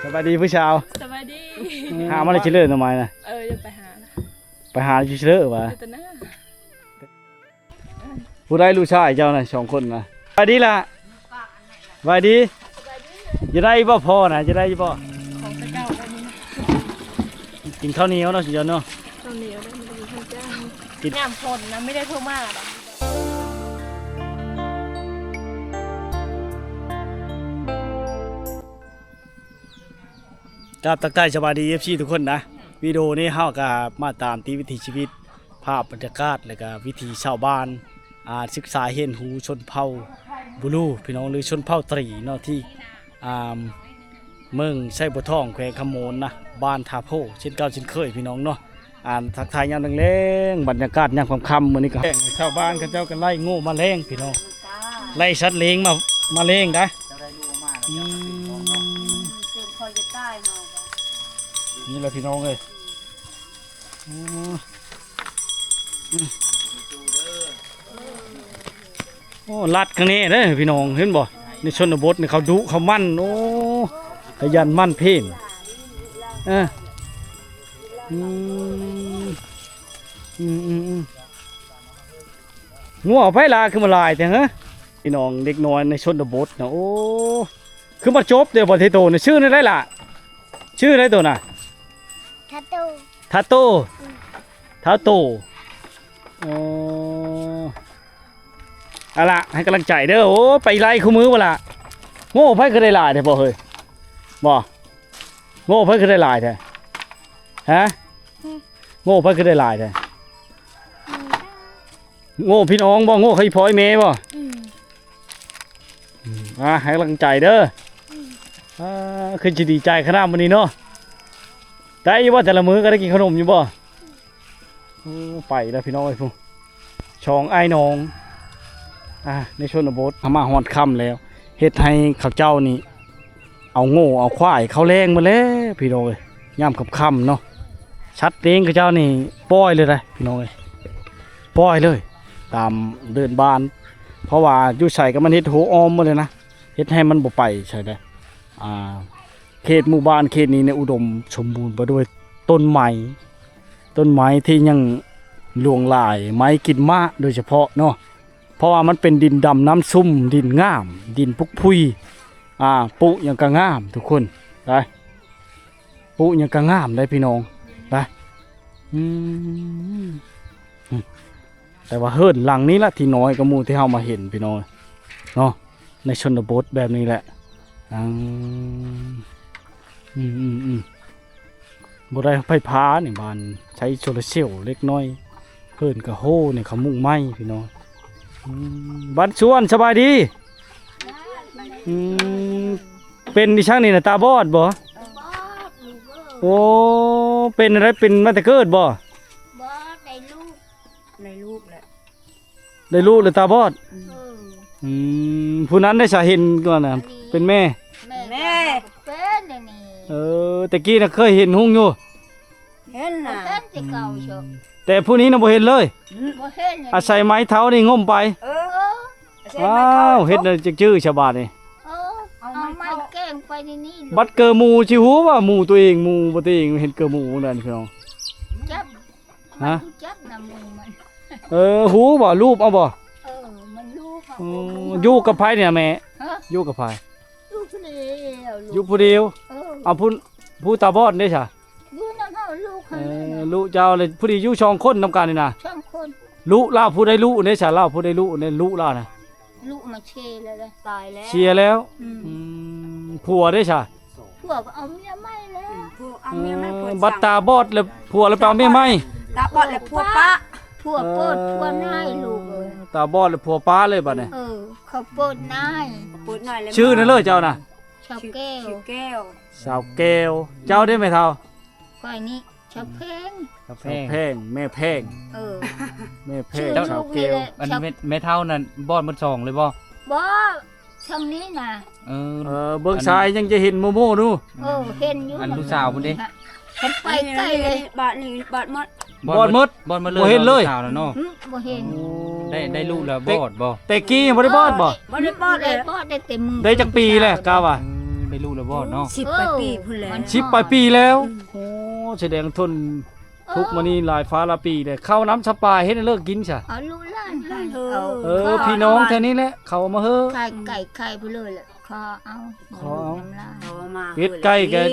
ສະບາຍດີຜູ້ສາວ. ສະບາຍດີ. ຫາມາແລ້ວຊິເລີດໜໍ່ໄມ້ນະ? ເອີ ຈະໄປຫານະ. ໄປຫາຊິເລີດຫວາ? ຢູ່ຕະໜ້າ. ຜູ້ໃດລູກຊາຍເຈົ້ານະ ສອງຄົນນະ? ສະບາຍດີລະ. ສະບາຍດີ. ຈະໄດ້ບໍ່ພໍ່ນະ? ຈະໄດ້ບໍ່? ຂອງເຈົ້າອັນນີ້ນະ. ກິນເຂົ້າໜຽວເນາະ ຊິເຈົ້າເນາະ. ເຂົ້າໜຽວໄດ້ ບໍ່ໄດ້ກິນເຂົ້າເຈົ້າ. ກິນ ຍາມຝົນນະ ໄມ່ໄດ້ໂທມາດອກ. ກາບທັກທາຍສະບາຍດີ ເອັຟຊີ ທຸກຄົນນະ. ວິດີໂອນີ້ເຮົາກະມາຕາມຕິດວິຖີຊີວິດ ພາບບັນຍາກາດ ແລະກະວິຖີຊາວບ້ານ ອ່າ ສຶກສາຮຽນຮູ້ຊົນເຜົ່າບູລູ ພີ່ນ້ອງ ຫຼືຊົນເຜົ່າຕຣີເນາະ ທີ່ ອ່າ ເມືອງໄຊບົວທອງ ແຂວງຄຳມ່ວນນະ ບ້ານທ່າໂພ ເຊັ່ນເກົ່າເຊັ່ນເຄີຍ ພີ່ນ້ອງເນາະ. ອ່າ ທັກທາຍຍາມແລງໆ ບັນຍາກາດຍາມຄ່ຳໆ ມື້ນີ້ກໍ ຊາວບ້ານເຂົາເຈົ້າກໍໄລ່ໂງ່ມາແລງ ພີ່ນ້ອງ ໄລ່ສັດເລ້ງມາ ມາແລງໄດ໋. ອືມ ນີ້ແຫຼະ ພີ່ນ້ອງເອີຍ. ໂອ້ ອືມ ໂອ້ ລັດຂ້າງນີ້ເດີພີ່ນ້ອງ ເຫັນບໍ່? ໃນຊົນນະບົດນີ້ເຂົາດຸເຂົາໝັ່ນ ໂອ້ ຂະຫຍັນໝັ່ນພຽນ. ເອີ ອືມ ອືມ ງົວໃຜລະ ຄືມາຫຼາຍແທ້ຫະ? ພີ່ນ້ອງ ເດັກນ້ອຍໃນຊົນນະບົດນະ ໂອ້ ຄືມາຈົບແຕ່ບໍ່ເທໂຕນະ. ຊື່ແນວໃດລະ? ຊື່ໃດໂຕນະ? ທາໂຕ ທາໂຕ ອືມ ທາໂຕ. ໂອ້ ເອົາລະ ໃຫ້ກຳລັງໃຈເດີ. ໂອ້ ໄປໄລ່ຄູ່ມື້ບໍ່ລະ? ໂງ່ໃຜຄືໄດ້ຫຼາຍແທ້ພໍ່ເຮີ້ຍ? ບໍ່ ໂງ່ໃຜຄືໄດ້ຫຼາຍແທ້? ຮະ ໂງ່ໃຜຄືໄດ້ຫຼາຍແທ້? ໂງ່ພີ່ນ້ອງບໍ່? ໂງ່ໃຜພໍ່ໃຜແມ່ບໍ່? ອືມ ອືມ ອ່າ ໃຫ້ກຳລັງໃຈເດີ. ອືມ ອ່າ ຄືຊິດີໃຈຂະໜາດມື້ນີ້ເນາະ. ໄດ້ຢູ່ບໍ່? ແຕ່ລະມື້ກໍໄດ້ກິນຂະໜົມຢູ່ບໍ່? ໂອ້ ໄປແລ້ວພີ່ນ້ອງເອີຍ ຜູ້ ສອງອ້າຍນ້ອງ ອ່າ ໃນຊົນນະບົດ. ເຮົາມາຮອດຄ່ຳແລ້ວ ເຮັດໃຫ້ເຂົາເຈົ້ານີ້ ເອົາໂງ່ເອົາຄວາຍເຂົ້າແລງໝົດແລ້ວພີ່ນ້ອງເອີຍ. ຍາມຄ່ຳໆເນາະ ສັດລ້ຽງເຂົາເຈົ້ານີ້ປ່ອຍເລີຍໄດ໋ພີ່ນ້ອງເອີຍ ປ່ອຍເລີຍ ຕາມເດີ່ນບ້ານ ເພາະວ່າຢູ່ໃສກໍມັນເຮັດໂຮອ້ອມໝົດເລີຍນະ ເຮັດໃຫ້ມັນບໍ່ໄປໃສໄດ໋. ອ່າ ເຂດໝູ່ບ້ານເຂດນີ້ນີ້ອຸດົມສົມບູນໄປດ້ວຍຕົ້ນໄມ້ ຕົ້ນໄມ້ທີ່ຍັງຫຼວງຫຼາຍ ໄມ້ກິນໝາກໂດຍສະເພາະເນາະ. ເພາະວ່າມັນເປັນດິນດຳນ້ຳຊຸ່ມ ດິນງາມ ດິນປຸກຜຸຍ ອ່າ ປູກຫຍັງກະງາມທຸກຄົນໄດ໋ ປູກຫຍັງກະງາມໄດ໋ພີ່ນ້ອງໄດ໋. ອືມ ແຕ່ວ່າເຮືອນຫຼັງນີ້ລະທີ່ນ້ອຍກວ່າໝູ່ທີ່ເຮົາມາເຫັນພີ່ນ້ອງເນາະ ໃນຊົນນະບົດແບບນີ້ແຫຼະ. ອືມ ອືມ ອືມ ອືມ ບໍ່ໄດ້ໄຟຟ້ານີ້ ບ້ານໃຊ້ໂຊລາເຊວເລັກນ້ອຍ ເຮືອນກະໂຫນີ້ເຂົາມຸງໄມ້ພີ່ນ້ອງ. ອືມ ບ້ານສວນສະບາຍດີ. ອືມ ເປັນອີ່ຫຍັງນີ້ນະ ຕາບອດບໍ່? ໂອ້ ເປັນໄດ້ ເປັນມາແຕ່ເກີດບໍ່? ບໍ່ ໄດ້ລູກ ໄດ້ລູກແລ້ວ ໄດ້ລູກແລ້ວຕາບອດ. ອືມ ອືມ ຜູ້ນັ້ນໄດ້ສາເຫັນກ່ອນນະ ເປັນແມ່ ແມ່ ເປັນອັນນີ້. ເອີ ແຕ່ກີ້ນະເຄີຍເຫັນຮຸ່ງຢູ່ ເຫັນນະ ເຫັນແຕ່ເກົ່າຢູ່ ອືມ ແຕ່ຜູ້ນີ້ນະບໍ່ເຫັນເລີຍ. ອືມ ບໍ່ເຫັນ ອາໄສໄມ້ເທົ້ານີ້ງົມໄປ. ເອີ ອ້າວ ເຮັດແນວຈັ່ງຈື່ສະບາດນີ້. ເອີ ເອົາໄມ້ແກງໄປໃນນີ້ ບັດເກີໝູຊິຮູ້ວ່າໝູຕົວເອງ ໝູບໍ່ຕົວເອງ ເຫັນເກີໝູນັ້ນພີ່ນ້ອງ. ຈັກ ຮະ ມັນຮູ້ຈັກນຳໝູມັນ. ເອີ ຮູ້ບໍ່? ລູບເອົາບໍ່? ເອີ ມັນລູບເອົາ. ໂອ້ ຢູ່ກັບໃຜນີ້ແມ່? ຮະ ຢູ່ກັບໃຜ? ຢູ່ຜູ້ດຽວ ຢູ່ຜູ້ດຽວ. ເອີ ເອົາ ຜູ້ ຜູ້ຕາບອດເດ້ຊະ? ຢູ່ນຳເຮົາ ລູກເຮົາ. ເອີ ລູກເຈົ້າເລີຍ ຜູ້ດຽວຢູ່ສອງຄົນນຳກັນນີ້ນະ? ສອງຄົນ. ລູກລາວຜູ້ໃດ ລູກເດ້ຊະ? ລາວຜູ້ໃດ ລູກເດ້ ລູກລາວນະ? ລູກມາເຊແລ້ວ ຕາຍແລ້ວ ເສຍແລ້ວ. ອືມ ອືມ ຜົວເດ້ຊະ? ຜົວກໍເອົາເມຍໃໝ່ແລ້ວ. ອືມ ຜົວເອົາເມຍໃໝ່. ເອີ ຜົວ ບັດຕາບອດແລ້ວ ຜົວແລ້ວໄປເອົາເມຍໃໝ່. ຕາບອດແລ້ວຜົວປະ ຜົວໂປດ ເອີ ຜົວນາຍ ລູກເອີຍ. ຕາບອດແລ້ວຜົວປະເລີຍບັດນີ້. ເອີ ເຂົາໂປດນາຍ ໂປດນາຍແລ້ວ. ຊື່ນັ້ນເລີຍເຈົ້ານະ? ສາວແກ້ວ ຊື່ແກ້ວ ສາວແກ້ວ. ເຈົ້າເດ້ແມ່ເຖົ້າ? ຂ້ອຍນີ້ ສາວແພງ ສາວແພງ ສາວແພງ ແມ່ແພງ. ເອີ ແມ່ແພງ ສາວແກ້ວ. ອັນແມ່ ແມ່ເຖົ້ານັ້ນບອດໝົດສອງເລີຍບໍ່? ບໍ່ ຊ່ອງນີ້ນະ. ເອີ ເອີ ເບິ່ງຊາຍຍັງຈະເຫັນໂມໂມຢູ່. ເອີ ເຫັນຢູ່. ອັນລູກສາວພຸ້ນເດ້ ຄັນໄປໄກເລີຍ. ບາດນີ້ບາດໝົດ ບອດໝົດ ບອດໝົດເລີຍ ບໍ່ເຫັນເລີຍ. ລູກສາວນະເນາະ. ອືມ ບໍ່ເຫັນ. ໂອ້ ໄດ້ ໄດ້ລູກແລ້ວບອດບໍ່? ແຕ່ກີ້ບໍ່ໄດ້ບອດບໍ່? ບໍ່ໄດ້ບອດເລີຍ. ບອດໄດ້ແຕ່ມື. ໄດ້ຈັກປີແລ້ວ ກະວ່າ? ອືມ ໄດ້ລູກແລ້ວບໍ່ເນາະ? ສິບປາຍປີພຸ້ນແຫຼະ ມັນ ສິບປາຍປີແລ້ວ. ອືມ ໂອ້ ສະແດງທົນທຸກມານີ້ຫຼາຍຟ້າຫຼາຍປີແລ້ວ. ເຂົ້ານ້ຳສະປາເຮັດໃຫ້ເລີກກິນຊະ? ເອົາລູກຫຼານໃຫ້ ເອົາ ເອີ ພີ່ນ້ອງແຖວນີ້ແຫຼະ ເຂົາເອົາມາເຮີ ຂາຍໄກ່ຂາຍໄປເລີຍແຫຼະ ຂໍເອົາ ຂໍເອົາ ນ້ຳລາຍ ເອົາມາ ເປັດໄກ່ກະ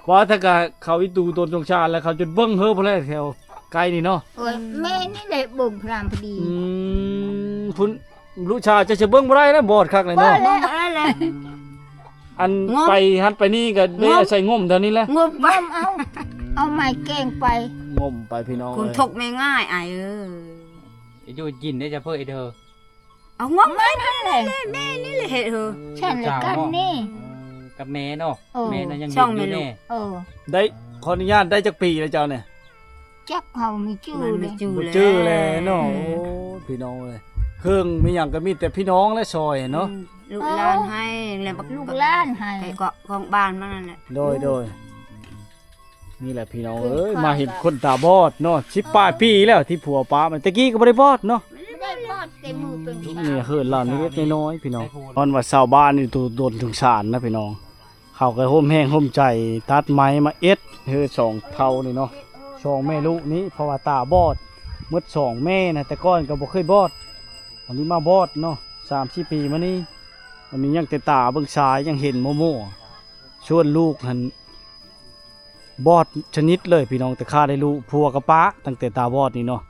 ວ່າແຕ່ກະເຂົາອີຕູຕົນສົງສານແລ້ວ ເຂົາຈົນເບິ່ງເຮີພຸ້ນແຫຼະ ແຖວໄກ່ນີ້ເນາະ. ໂອ້ຍ ແມ່ນີ້ແຫຼະເບິ່ງພຣາມພໍດີ. ອືມ ພຸ້ນ ລູກສາວເຈົ້າຊິເບິ່ງບໍ່ໄດ້ແລ້ວ ບອດຄັກແລ້ວເນາະ. ເບິ່ງບໍ່ໄດ້ແລ້ວ ອັນ ງົມ ໄປຫັ້ນໄປນີ້ກໍໄດ້ ງົມ ອາໄສງົມເທົ່ານີ້ແຫຼະ ງົມໄປ ງົມເອົາ ເອົາໄມ້ແກງໄປ ງົມໄປພີ່ນ້ອງ. ຄົນ ເອີຍ ທຸກແມ່ງ່າຍອ້າຍເອີຍ ຢູ່ກິນໄດ້ຈະເພີ້ເດີ ເອົາງົມໄປນັ້ນແຫຼະ ແມ່ນີ້ແຫຼະເຮັດເຮີ ເອີ ຊັ້ນລະກັນນີ້ ເອີ ກັບແມ່ເນາະ ເອີ ແມ່ນະຍັງເດັກຢູ່ແນ່. ເອີ ໄດ້ ຂໍອະນຸຍາດ ໄດ້ຈັກປີແລ້ວເຈົ້ານີ້? ຈັກເຮົາມີຈື່ ມັນມີຈື່ ບໍ່ຈື່ແລ້ວເນາະ. ອືມ ໂອ້ ພີ່ນ້ອງເອີຍ ເຄື່ອງມີຫຍັງກໍມີແຕ່ພີ່ນ້ອງແຫຼະຊ່ອຍເນາະ. ອືມ ລູກຫຼານໃຫ້ແລ້ວ ເອີ ລູກຫຼານໃຫ້ ໃຫ້ເກາະຂອງບ້ານມັນນັ້ນແຫຼະ. ໂດຍ ໂດຍ ນີ້ແຫຼະພີ່ນ້ອງເອີຍ ມາເຫັນຄົນຕາບອດເນາະ ສິບປາຍປີແລ້ວທີ່ຜົວປະມາ ແຕ່ກີ້ກໍບໍ່ໄດ້ບອດເນາະ ບໍ່ໄດ້ບອດແຕ່ມືເປັນ ນີ້ເຮືອນລາວເລັກໆນ້ອຍໆ ພີ່ນ້ອງ. ຍ້ອນວ່າຊາວບ້ານນີ້ຕົນສົງສານນະພີ່ນ້ອງ ເຂົາກໍຮ່ວມແຮງຮ່ວມໃຈຕັດໄມ້ມາເອັດເຮືອນສອງເຖົ້ານີ້ເນາະ ສອງແມ່ລູກນີ້ ເພາະວ່າຕາບອດໝົດສອງແມ່ນະ ແຕ່ກ່ອນກໍບໍ່ເຄີຍບອດ ອັນນີ້ມາບອດເນາະ ສາມສີ່ປີມານີ້ ອັນນີ້ຍັງແຕ່ຕາເບິ່ງຊາຍ ຍັງເຫັນມົ້ວໆ ສ່ວນລູກຫັ້ນ ບອດສະໜິດເລີຍພີ່ນ້ອງ ແຕ່ຂ້າໄດ້ລູກ ຜົວກໍປະຕັ້ງແຕ່ຕາບອດນີ້ເນາະ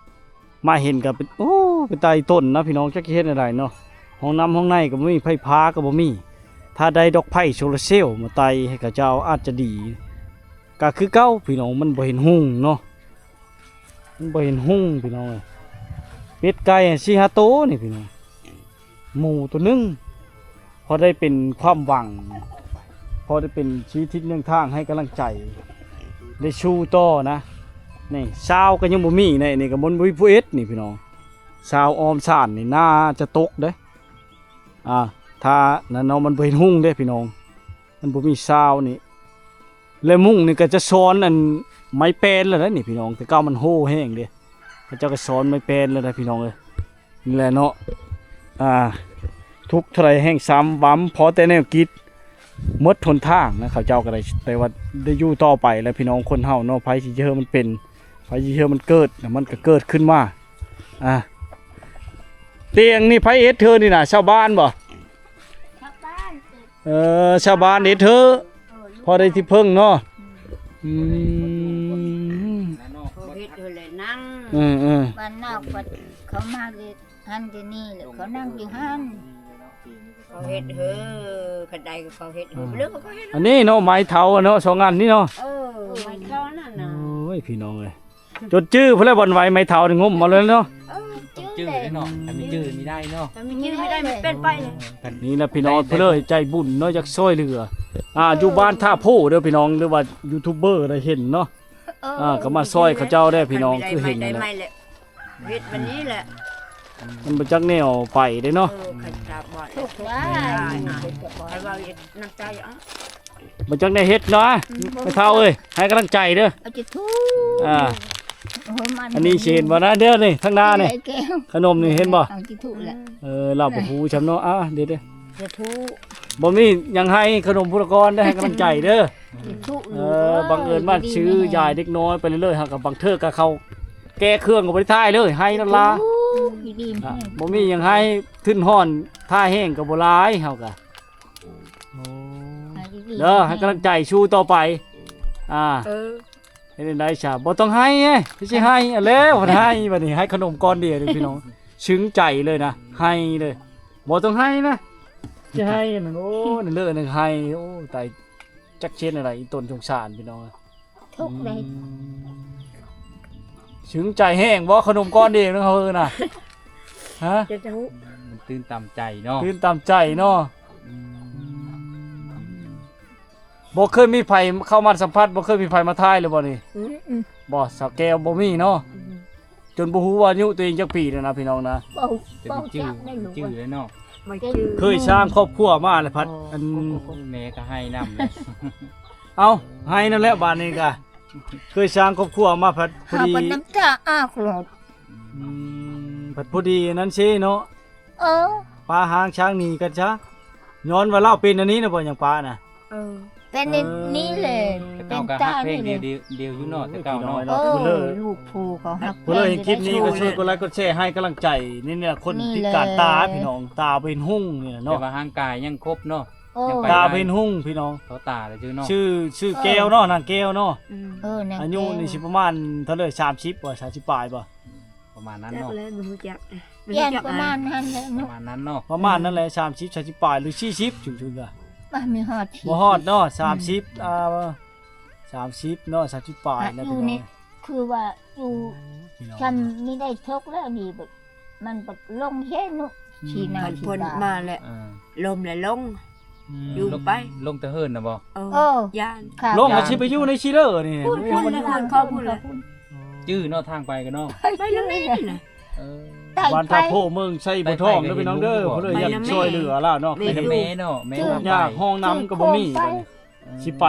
ມາເຫັນກໍເປັນ ໂອ້ ເປັນຕາອີ່ຕົນນະພີ່ນ້ອງ ຈັກຊິເຮັດແນວໃດເນາະ. ຫ້ອງນ້ຳຫ້ອງໃນກໍບໍ່ມີ ໄຟຟ້າກໍບໍ່ມີ ຖ້າໄດ້ດອກໄຟໂຊລາເຊວມາໄຕ່ໃຫ້ເຂົາເຈົ້າອາດຈະດີ ກໍຄືເກົ່າພີ່ນ້ອງ ມັນບໍ່ເຫັນຮຸ່ງເນາະ ມັນບໍ່ເຫັນຮຸ່ງພີ່ນ້ອງເອີຍ. ເປັດໄກ່ສີ່ຫ້າໂຕນີ້ພີ່ນ້ອງ ໝູໂຕໜຶ່ງ ພໍໄດ້ເປັນຄວາມຫວັງ ພໍໄດ້ເປັນຊີ້ທິດເໜືອງທາງໃຫ້ກຳລັງໃຈ ໄດ້ສູ້ຕໍ່ນະ. ນີ້ຊາວກໍຍັງບໍ່ມີໃນນີ້ ກໍບໍ່ມີຜູ້ເອັດນີ້ພີ່ນ້ອງ ຊາວອ້ອມຊານນີ້ໜ້າຈະຕົກເດ້. ອ່າ ຖ້ານັ້ນເນາະ ມັນບໍ່ເຫັນຮຸ່ງເດ້ພີ່ນ້ອງ ມັນບໍ່ມີຊາວນີ້ ແລະມຸ້ງນີ້ກໍຈະຊ້ອນອັນໄມ້ແປນແລ້ວນະນີ້ພີ່ນ້ອງ ແຕ່ເກົ່າມັນໂຮແຮງເດ້ ເຂົາເຈົ້າກໍຊ້ອນໄມ້ແປນແລ້ວນະພີ່ນ້ອງເອີຍ. ນີ້ແຫຼະເນາະ ອ່າ ທຸກເທົ່າໃດແຮ່ງຊຳ ຫວາມພໍແຕ່ແນວກິນ ໝົດຫົນທາງນະ ເຂົາເຈົ້າກໍໄດ້ ແຕ່ວ່າໄດ້ຢູ່ຕໍ່ໄປແຫຼະພີ່ນ້ອງ. ຄົນເຮົາເນາະ ໃຜຊິເຊື່ອມັນເປັນ ໃຜຊິເຊື່ອມັນເກີດ ມັນກໍເກີດຂຶ້ນມາ. ອ່າ ຕຽງນີ້ໃຜເຮັດເທີນີ້ນະ ຊາວບ້ານບໍ່? ຊາວບ້ານ ເອີ ຊາວບ້ານເຮັດເທີ ເອີ ພໍໄດ້ທີ່ເພິ່ງເນາະ. ອືມ ເຂົາເຮັດເຮີແຫຼະນັ່ງ ເອີໆ ບ້ານນອກ ເຂົາມາເຮັດຫັ້ນທີ່ນີ້ແຫຼະ ເຂົານັ່ງຢູ່ຫັ້ນ ເຂົາເຮັດເຮີ ຄັນໃດກໍເຂົາເຮັດເຮີ ເອີ ເລີກເຂົາເຮັດ ອັນນີ້ເນາະ ໄມ້ເຖົ້າເນາະ ສອງອັນນີ້ເນາະ ເອີ ໄມ້ເຖົ້ານັ້ນນະ. ໂອ້ຍ ພີ່ນ້ອງເອີຍ ຈົດຈື່ພຸ້ນແຫຼະ ບ່ອນໄວ້ໄມ້ເຖົ້ານີ້ ງົມເອົາເລີຍເນາະ. ເອີ ຈື່ເລີຍເນາະ ຄັນມີຈື່ນີ້ໄດ້ເນາະ ຄັນມີຈື່ນີ້ໄດ້ ມັນເປັນໄປເລີຍ. ນີ້ນະພີ່ນ້ອງ ເພິ່ນເລີຍໃຈບຸນເນາະ ຢາກຊ່ວຍເຫຼືອ ອ່າ ຢູ່ບ້ານທ່າໂພເດີພີ່ນ້ອງ ຫຼືວ່າຢູທູບເບີໄດ້ເຫັນເນາະ ເອີ ອ່າ ກໍມາຊ່ອຍເຂົາເຈົ້າແດ່ພີ່ນ້ອງ ຄືເຫັນນັ້ນແຫຼະ ເຮັດແບບນີ້ແຫຼະ ມັນບໍ່ຈັກແນວໄປເດ້ເນາະ. ເອີ ຄັນຕາບອດ ທຸກໄດ້ ໃຫ້ເວົ້າເຮັດນ້ຳໃຈເອົາ ບໍ່ຈັກແນວເຮັດເນາະ. ອືມ ແມ່ເຖົ້າເອີຍ ໃຫ້ກຳລັງໃຈເດີ ເອົາຈິທຸ ອ່າ ອັນນີ້ຊິເຫັນບໍ່ນະ ເດີນີ້ທາງໜ້ານີ້ ຂະໜົມນີ້ເຫັນບໍ່? ເອົາຈິທຸແຫຼະ ເອີ ລາວບໍ່ຮູ້ຊ້ຳເນາະ. ອ່າ ເດີໆ ບໍ່ມີຫຍັງໃຫ້ ຂະໜົມພຸດລະກອນໄດ້ໃຫ້ກຳລັງໃຈເດີ. ເອີ ບັງເອີນມາຊື້ຢາຍເດັກນ້ອຍໄປເລື້ອຍໆ ເຮົາກໍບາງເທື່ອກໍເຂົ້າແກ້ເຄື່ອງກໍບໍ່ໄດ້ຖ່າຍເລີຍ ໃຫ້ນັ້ນລະ ບໍ່ມີຫຍັງໃຫ້ ທຶນຮ້ອນຖ້າແຫ້ງກໍບໍ່ຫຼາຍ ເຮົາກໍ ໂອ້ ເດີ ໃຫ້ກຳລັງໃຈສູ້ຕໍ່ໄປ. ອ່າ ເອີ ເຮັດຈັ່ງໃດຊະ ບໍ່ຕ້ອງໄຫ້ເດ້ ຄືຊິໄຫ້ ເອົາແລ້ວໃຫ້ ບັດນີ້ໃຫ້ຂະໜົມກ້ອນດຽວເດີພີ່ນ້ອງ ຊຶ້ງໃຈເລີຍນະ ໄຫ້ເລີຍ ບໍ່ຕ້ອງໄຫ້ນະ ຊິໄຫ້ນັ້ນ. ໂອ້ ນັ້ນເລີຍນັ້ນໄຫ້ ໂອ້ ຕາຍ ຈັກເຮັດແນວໃດ ອີ່ຕົນສົງສານພີ່ນ້ອງ ທຸກໃດ ອືມ ຊຶ້ງໃຈແຮງບໍ່ ຂະໜົມກ້ອນດຽວນະເຮົານະ ຮະ ຈະຮູ້ ມັນຕື່ນຕັນໃຈເນາະ ຕື່ນຕັນໃຈເນາະ. ອືມ ບໍ່ເຄີຍມີໃຜເຂົ້າມາສຳຜັດ ບໍ່ເຄີຍມີໃຜມາຖ່າຍເລີຍບໍ່ນີ້? ອືມ ບໍ່ ສາວແກ້ວບໍ່ມີເນາະ. ອືມ ຈົນບໍ່ຮູ້ວ່າອາຍຸຕົວເອງຈັກປີແລ້ວນະພີ່ນ້ອງນະ ເວົ້າ ແຕ່ບໍ່ຈື່ ຈື່ແລ້ວເນາະ ບໍ່ຈື່ ເຄີຍສ້າງຄອບຄົວມາແລ້ວພັດ ໂອ້ ອັນ ໂອ້ ແມ່ກໍໄຫ້ນຳແລ້ວ ເອົ້າ ໄຫ້ນຳແລ້ວບາດນີ້ກະ ເຄີຍສ້າງຄອບຄົວມາພັດພໍດີ ເອົາບັດນ້ຳຕາອອກໂລດ. ອືມ ພັດພໍດີອັນນັ້ນເຊເນາະ. ເອີ ປາຮ້າງຊ້າງໜີກັນຊະ ຍ້ອນວ່າລາວເປັນອັນນີ້ນະ ບໍ່ຫຍັງປານະ ເອີ ເປັນນີ້ແຫຼະ ເອີ ເປັນຕານີ້ແຫຼະ ດຽວຢູ່ເນາະ ແຕ່ເກົ່າເນາະ ເອີ ລູກຜູ້ເຂົາຮັກ ຜູ້ໃດເຫັນຄລິບນີ້ກໍຊ່ວຍກົດໄລກົດແຊໃຫ້ກຳລັງໃຈນີ້ແຫຼະ ຄົນພິການຕາພີ່ນ້ອງ ຕາບໍ່ເຫັນຮຸ່ງນີ້ແຫຼະເນາະ ແຕ່ວ່າຮ່າງກາຍຍັງຄົບເນາະ ເອີ ຕາບໍ່ເຫັນຮຸ່ງພີ່ນ້ອງ ເຂົາຕາແລ້ວຊື່ເນາະ ຊື່ ຊື່ແກ້ວເນາະ ນາງແກ້ວເນາະ ເອີ ອາຍຸນີ້ຊິປະມານເທົ່າໃດ ສາມສິບບໍ່ ສາມສິບປາຍບໍ່ ປະມານນັ້ນເນາະ ຈັກແລ້ວບໍ່ຮູ້ຈັກ ປະມານນັ້ນແຫຼະເນາະ ປະມານນັ້ນເນາະ ປະມານນັ້ນແຫຼະ ສາມສິບ ສາມສິບປາຍ ຫຼື ສີ່ສິບ ຈຸງໆ ກະ ບໍ່ຮອດ ບໍ່ຮອດເນາະ ສາມສິບ ອ່າ ສາມສິບເນາະ ສາມສິບປາຍແລ້ວ ຢູ່ນີ້ຄືວ່າຢູ່ ພີ່ນ້ອງ ຊ່ຳມີໄດ້ໂຊກແລ້ວນີ້ ມັນບັດລົງເຮເນາະ ອືມ ຊີ້ໜ້າ ຄັນພົ້ນມາແລ້ວ ເອີ ລົມແລ້ວລົງ ອືມ ຢູ່ໄປ ລົງແຕ່ເຮືອນນະບໍ່ ເອີ ເອີ ຢ້ານ ລົງກໍຊິໄປຢູ່ໃນຊີເລີນີ້ ພຸ້ນ ພຸ້ນແຫຼະ ເຮືອນເຂົາພຸ້ນແຫຼະ ຈື່ເນາະ ທາງໄປກໍເນາະ ໄປນຳແມ່ນະ ເອີ ບ້ານທ່າໂພ ເມືອງໄຊບົວທອງເດີພີ່ນ້ອງເດີ ຜູ້ໃດຢາກຊ່ວຍເຫຼືອລາວເນາະ ແມ່ນແມ່ເນາະ ແມ່ ທຸກຍາກ ຫ້ອງນ້ຳກໍບໍ່ມີ ຊິໄປ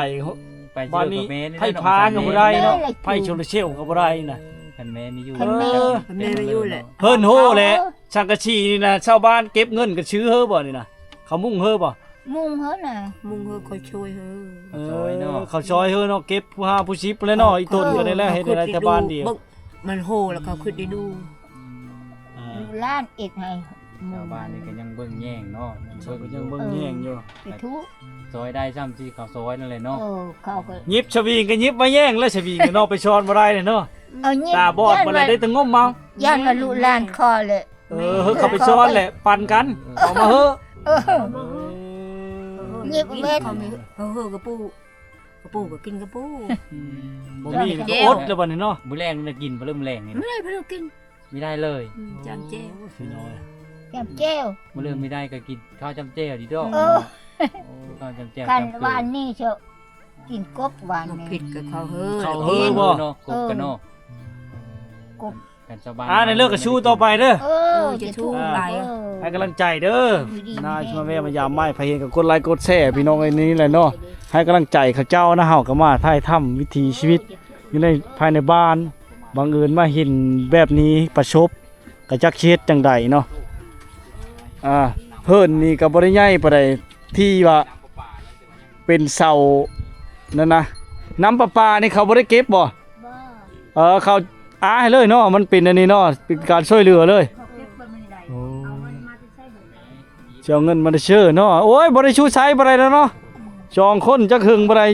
ໄປບ້ານນີ້ ໄຟຟ້າກໍບໍ່ໄດ້ເນາະ ໄຟໂຊລາເຊວກໍບໍ່ໄດ້ນະ ຄັນແມ່ມີຢູ່ ຄັນແມ່ມີຢູ່ແຫຼະ ເຮືອນໂຮແຫຼະ ສັງກະສີນີ້ນະ ຊາວບ້ານເກັບເງິນກັນຊື້ເຮີບໍ່ນີ້ນະ ເຂົາມຸງເຮີບໍ່ ມຸງເຮີນະ ມຸງເຮີ ເຂົາຊ່ວຍເຮີ ເອີ ເຂົາຊ່ອຍເຮີເນາະ ເກັບຜູ້ຫ້າຜູ້ສິບແຫຼະເນາະ ອີ່ຕົນກໍໄດ້ແລ້ວ ເຮັດໄດ້ແຕ່ບ້ານດຽວ ມັນໂຮແລ້ວເຂົາຄຶດໄດ້ດູ ອືມ ລູກຫຼານເຮັດໃຫ້ ຊາວບ້ານນີ້ກໍຍັງເບິ່ງແຍງເນາະ ເຂົາກໍຍັງເບິ່ງແຍງຢູ່ ເອີ ໄປທຸ ຊ່ອຍໄດ້ຊ່ຳທີ່ເຂົາຊ່ອຍນັ້ນແຫຼະເນາະ ເອີ ເຂົາກໍຫຍິບສະວິງກໍຫຍິບມາແຍງແລ້ວ ສະວິງເນາະ ໄປຊ່ອນບໍ່ໄດ້ເນາະ ເອີ ຕາບອດບໍ່ໄດ້ ໄດ້ແຕ່ງົມເອົາ ຢ້ານວ່າລູກຫຼານຂໍແຫຼະ ເອີ ເຂົາໄປຊ່ອນແຫຼະ ປັນກັນ ເອີ ເອົາມາເຮີ ເອີ ຫຍິບເອົາເບິດ ເຂົາເຮີກະປູ ກະປູກໍກິນກະປູ ອືມ ບໍ່ມີກໍອົດແລ້ວບັດນີ້ເນາະ ມື້ແລງໄດ້ກິນບໍ່ ເລີ່ມແລງນີ້ ມື້ແລງບໍ່ໄດ້ກິນ ມີໄດ້ເລີຍ ອືມ ຈ້ຳແຈ່ວ ໂອ້ຍ ພີ່ນ້ອງ ຈ້ຳແຈ່ວ ມື້ເລີ່ມມີໄດ້ກໍກິນເຂົ້າຈ້ຳແຈ່ວດີດອກ ເອີ ໂອ້ ເຂົ້າຈ້ຳແຈ່ວ ຄັນຫວານນີ້ເຈົ້າ ກິນກົບຫວານນີ້ ເຜັດກໍເຂົ້າເຮີ ເຂົ້າເຮີບໍ່ເນາະ ກົບກັນເນາະ ເອີ ກົບ ກັນຊາວບ້ານ ອ່າ ໃນເລື່ອງກໍສູ້ຕໍ່ໄປເດີ ເອີ ຈະສູ້ຫຼາຍ ເອີ ໃຫ້ກຳລັງໃຈເດີ ນາຊິມາແວ່ມາຢາມໃໝ່ ໃຜເຫັນກໍກົດໄລກົດແຊພີ່ນ້ອງເອີຍ ນີ້ແຫຼະເນາະ ໃຫ້ກຳລັງໃຈເຂົາເຈົ້ານະ ເຮົາກໍມາຖ່າຍທຳວິຖີຊີວິດຢູ່ໃນ ພາຍໃນບ້ານ ບັງເອີນມາເຫັນແບບນີ້ ປະສົບ ກະຈັກຊິເຮັດຈັ່ງໃດເນາະ ອ່າ ເຮືອນນີ້ກະບໍ່ໄດ້ໃຫຍ່ປານໃດ ທີ່ວ່າເປັນເສົານັ້ນນະ ນ້ຳປະປານີ້ເຂົາບໍ່ໄດ້ເກັບບໍ່? ບໍ່ ເອີ ເຂົາອາໃຫ້ເລີຍເນາະ ມັນເປັນອັນນີ້ເນາະ ເປັນການຊ່ວຍເຫຼືອເລີຍ ເຂົາເກັບບໍ່ໄດ້ ໂອ້ ເອົາເງິນມາແຕ່ໃສບໍ່? ຊິເອົາເງິນມາແຕ່ເຊີເນາະ ໂອ້ຍ ບໍ່ໄດ້ຊູໃຊ້ບໍ່ໄດ້ແລ້ວເນາະ ສອງຄົນຈັກເຖິງບໍ່ໄດ້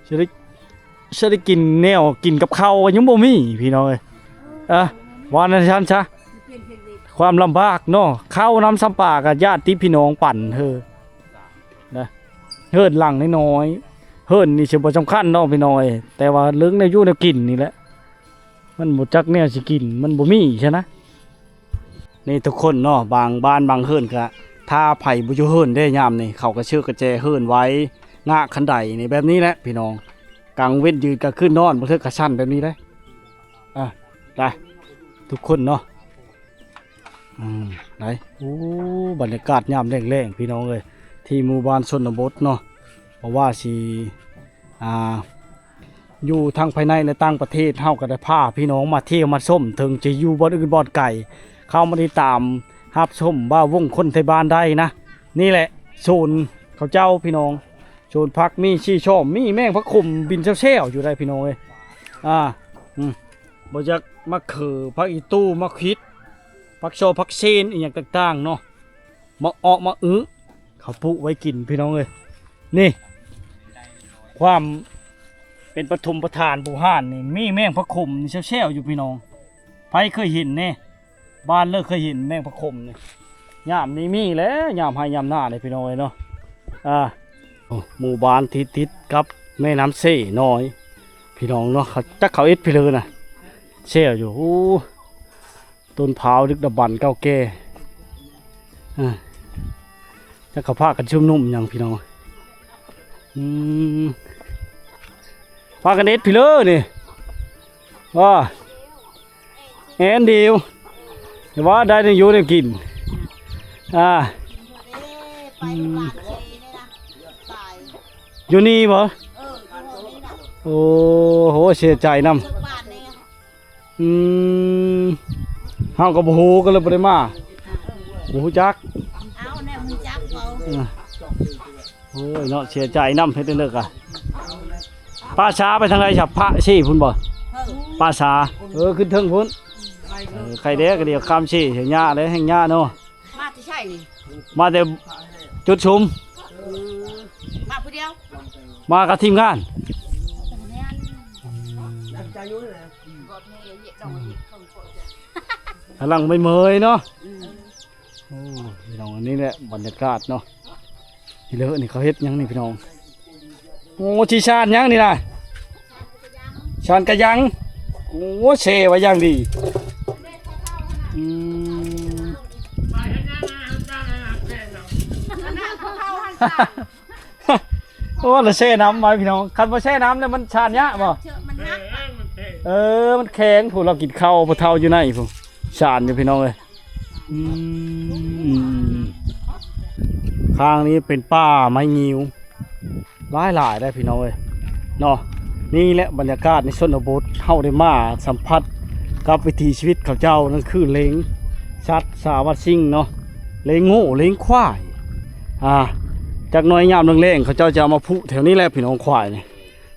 ຊິໄດ້ ຊິໄດ້ກິນແນວ ກິນກັບເຂົ້າກໍຍັງບໍ່ມີພີ່ນ້ອງເອີຍ ອ່ະ ວ່ານັ້ນຊັ້ນຊະ ຄວາມລຳບາກເນາະ ເຂົ້ານຳຊຳປາກໍຍາດຕິພີ່ນ້ອງປັນເຮີ ນະ ເຮືອນຫຼັງນ້ອຍໆ ເຮືອນນີ້ຊິບໍ່ສຳຄັນເນາະພີ່ນ້ອງເອີຍ ແຕ່ວ່າເລື່ອງແນວຢູ່ແນວກິນນີ້ແຫຼະ ມັນບໍ່ຈັກແນວຊິກິນ ມັນບໍ່ມີຊັ້ນນະ. ນີ້ທຸກຄົນເນາະ ບາງບ້ານບາງເຮືອນກະ ຖ້າໃຜບໍ່ຢູ່ເຮືອນເດ້ຍາມນີ້ ເຂົາກະເຊີກະແຈເຮືອນໄວ້ ງະຄັນໄດນີ້ ແບບນີ້ແຫຼະພີ່ນ້ອງ ກາງເວັນຢືນກາງຄືນນອນ ບາງເທື່ອກະສັ່ນແບບນີ້ເດ້ ອ່ະ ໄປ ທຸກຄົນເນາະ ອືມ ໄປ ໂອ້ ບັນຍາກາດຍາມແລງໆ ພີ່ນ້ອງເອີຍ ທີ່ໝູ່ບ້ານຊົນນະບົດເນາະ ບໍ່ວ່າຊິ ອ່າ ຢູ່ທັງພາຍໃນ ແລະ ຕ່າງປະເທດ ເຮົາກໍໄດ້ພາພີ່ນ້ອງມາທ່ຽວມາຊົມ ເຖິງຈະຢູ່ບ່ອນອື່ນບ່ອນໄກ ເຂົ້າມາຕິດຕາມຮັບຊົມບ່າວວົງຄົນໄທບ້ານໄດ້ນະ. ນີ້ແຫຼະໂຊນເຂົາເຈົ້າພີ່ນ້ອງ ໂຊນຜັກມີສີຊອມ ມີແມງຜັກຂົມບິນແຊວໆຢູ່ໄດ໋ພີ່ນ້ອງເອີຍ. ອ່າ ອືມ ບໍ່ຈັກໝາກເຂີ ຜັກອີ່ຕູ່ ໝາກຂິດ ຜັກຊໍ ຜັກເຊນ ອີ່ຫຍັງຕ່າງໆເນາະ ໝາກເອາະ ໝາກອຶ ເຂົາປູກໄວ້ກິນພີ່ນ້ອງເອີຍ. ນີ້ ຄວາມເປັນປະຖົມປະທານບູຮານນີ້ ມີແມງຜັກຂົມນີ້ແຊວໆຢູ່ພີ່ນ້ອງ ໃຜເຄີຍເຫັນແດ່? ບ້ານເລີກເຄີຍເຫັນແມງຜັກຂົມນີ້ ຍາມນີ້ມີແຫຼະ ຍາມໄຮ່ຍາມນາເດ້ພີ່ນ້ອງເອີຍເນາະ. ອ່າ ໂອ້ ໝູ່ບ້ານທີ່ຕິດກັບແມ່ນ້ຳເຊນ້ອຍພີ່ນ້ອງເນາະ ເຂົາ ຈັກເຂົາເຮັດພີເລີນະ ແຊວຢູ່. ໂອ້ ຕົ້ນພ້າວດຶກດຳບັນເກົ່າແກ່ ອ່າ ຈັກເຂົາພາກັນຊຸມນຸມຫຍັງພີ່ນ້ອງ. ອືມ ພາກັນເຮັດພີເລີນີ້ ວ່າ ແອນດິວ ແຕ່ວ່າໄດ້ແນວຢູ່ແນວກິນ ອ່າ ອືມ ຢູ່ນີ້ບໍ່? ໂອ້ໂຫ ເສຍໃຈນຳ. ອືມ ເຮົາກໍບໍ່ຮູ້ ກໍເລີຍບໍ່ໄດ້ມາ ບໍ່ຮູ້ຈັກ. ເອົາແນວຮູ້ຈັກ ເອີ ໂອ້ຍເນາະ ເສຍໃຈນຳ ເຮັດຈັ່ງໃດກະ ປ່າຊ້າໄປທາງໃດຊະ? ພະຊີ້ພຸ້ນບໍ່? ປ່າຊ້າ ເອີ ຂຶ້ນເທິງພຸ້ນ ເອີ ໄຄແດ່ກະດຽວຂ້າມຊີ້ໃຫ້ຍ່າເດ້ ແຮ່ງຍ່າເນາະ. ມາແຕ່ໃສນີ້? ມາແຕ່ຈຸດຊຸມ. ເອີ ມາຜູ້ດຽວ? ມາກັບທີມງານ. ກຳລັງເມື່ອຍໆເນາະ. ອືມ ໂອ້ ພີ່ນ້ອງ ອັນນີ້ແຫຼະບັນຍາກາດເນາະ. ພີ່ເລີ ນີ້ເຂົາເຮັດຫຍັງນີ້ພີ່ນ້ອງ? ໂອ້ ຊິຊານຫຍັງນີ້ນະ? ຊານກະຍັງ. ໂອ້ ແຊ່ໄວ້ຢ່າງດີ. ອືມ ໂອ້ ລະແຊ່ນ້ຳໄວ້ພີ່ນ້ອງ. ຄັນບໍ່ແຊ່ນ້ຳແລ້ວມັນຊານຍາກບໍ່? ເອີ ມັນແຂງ. ຜູ້ລາວກິນເຂົ້າ ຜູ້ເຖົ້າຢູ່ໃນຜູ້ ຊານຢູ່ພີ່ນ້ອງເອີຍ. ອືມ ຂ້າງນີ້ເປັນປ່າໄມ້ງິ້ວຫຼາຍໆ ໄດ໋ພີ່ນ້ອງເອີຍເນາະ. ນີ້ແຫຼະບັນຍາກາດໃນຊົນນະບົດ ເຮົາໄດ້ມາສຳຜັດກັບວິຖີຊີວິດເຂົາເຈົ້າ ນັ້ນຄືເລ້ງສັດສາວັດສິ່ງເນາະ ເລ້ງງົວ ເລ້ງຄວາຍ. ອ່າ ຈັກໜ່ອຍຍາມແລງໆ ເຂົາເຈົ້າຈະເອົາມາຜູກແຖວນີ້ແຫຼະພີ່ນ້ອງ. ຄວາຍນີ້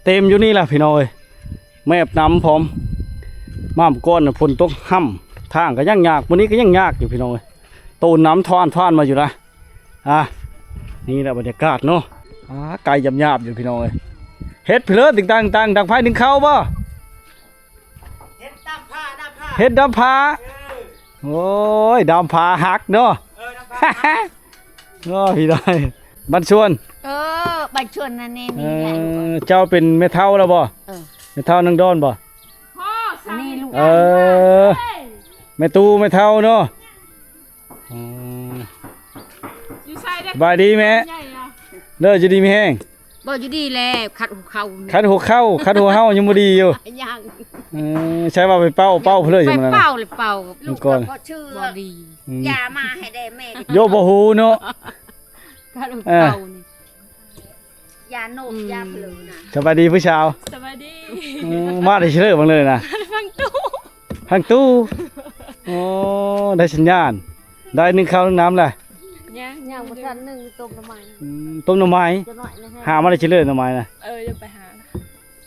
ເຕັມຢູ່ນີ້ແຫຼະພີ່ນ້ອງເອີຍ. ແມບນ້ຳພ້ອມ ມາກ່ອນຝົນຕົກຫ້ຳ ທາງກະຍັງຍາກ ມື້ນີ້ກະຍັງຍາກຢູ່ພີ່ນ້ອງເອີຍ. ໂຕນນ້ຳທວນໆມາຢູ່ນະ. ອ່າ ນີ້ແຫຼະບັນຍາກາດເນາະ. ອ່າ ໄກ່ຢາບໆຢູ່ພີ່ນ້ອງເອີຍ. ເຮັດເພີດຕຶງຕັ້ງຕັ້ງ ດັງໄຟດຶງເຂົ້າບໍ່? ເຮັດດຳພ້າ ດຳພ້າ ເຮັດດຳພ້າ. ເອີ ໂອ້ຍ ດຳພ້າຫັກເນາະ. ເອີ ດຳພ້າ ໂອ້ຍ ພີ່ນ້ອງ ບ້ານຊວນ. ເອີ ບ້ານຊວນນັ້ນນີ້. ເອີ ເຈົ້າເປັນແມ່ເຖົ້າແລ້ວບໍ່? ເອີ ແມ່ເຖົ້ານາງດອນບໍ່? ອັນນີ້ລູກ. ເອີ ແມ່ຕູ້ແມ່ເຖົ້າເນາະ. ອືມ ຢູ່ໃສເດ້? ສະບາຍດີແມ່. ເດີ ຢູ່ດີມີແຮງ. ບໍ່ຢູ່ດີແລ້ວ ຄັດຫົວເຂົ່າ ຄັດຫົວເຂົ່າ ຄັດຫົວເຂົ່າຍັງບໍ່ດີຢູ່. ຍັງ. ເອີ ໃຊ່ວ່າໄປເປົ່າ ເປົ່າເພີດຢູ່ມື້ນັ້ນ. ໄປເປົ່າແລ້ວເປົ່າ ລູກກະບໍ່ເຊື່ອ ບໍ່ດີ. ອືມ ຢາມາໃຫ້ແດ່ແມ່. ໂຍ ບໍ່ຮູ້ເນາະ ຄັດຫົວເຂົ່ານີ້. ຢາໂນບ ອືມ ຢາເພີນະ. ສະບາຍດີຜູ້ສາວ. ສະບາຍດີ. ອືມ ມາແຕ່ເຊີບັງເລີຍນະ. ພັງຕູ້ ພັງຕູ້. ໂອ້ ໄດ້ສັນຍານ ໄດ້ໜຶ້ງເຂົ້າໜຶ້ງນ້ຳແລ້ວ. ຍັງ ຍັງບໍ່ທັນໜຶ້ງ ຕົ້ມໜໍ່ໄມ້. ອືມ ຕົ້ມໜໍ່ໄມ້. ຈະໜ້ອຍນະ ຫາມາໄດ້ເຊີໜໍ່ໄມ່ນະ. ເອີ ໄປຫາ